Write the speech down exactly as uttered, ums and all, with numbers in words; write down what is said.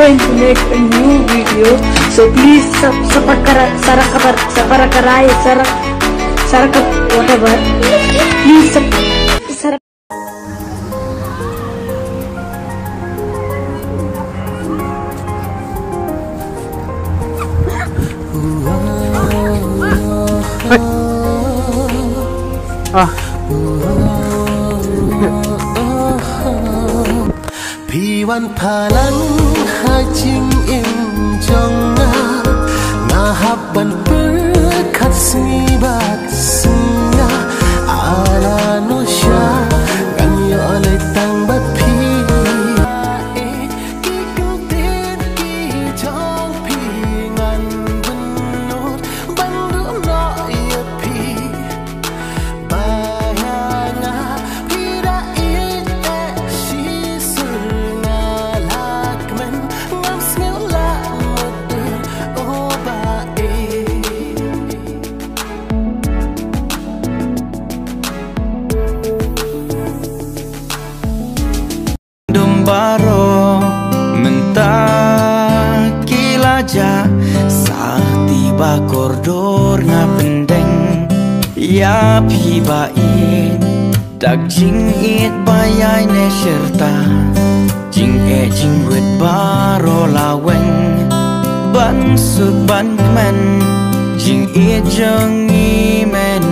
going to make a new video. So please sub subscribe, subscribe, subscribe, subscribe, whatever. Please sub subscribe. Ah. Phi wan phalang ha jingim jong nga, nga hap ban pyrkhat sngi bad sngi. Ala nu sha ngan ïoh leit tang bad phi. Ki ktien ki jong phi ngan bynnud ban duh noh ïa phi. Ba ïa nga phi da ïeit eh shisha, nga la kmen ngam sngew lah mutdur, o ba ïeit. Dum baroh mynta ki la jah, sa ti ba kordor nga pyndeng ïa phi ba ïeit. Dak jingïeit ba ïaineh shirta, jingeh jingwit baroh la weng, ban suk ban kmen, jingïeit jong ngi men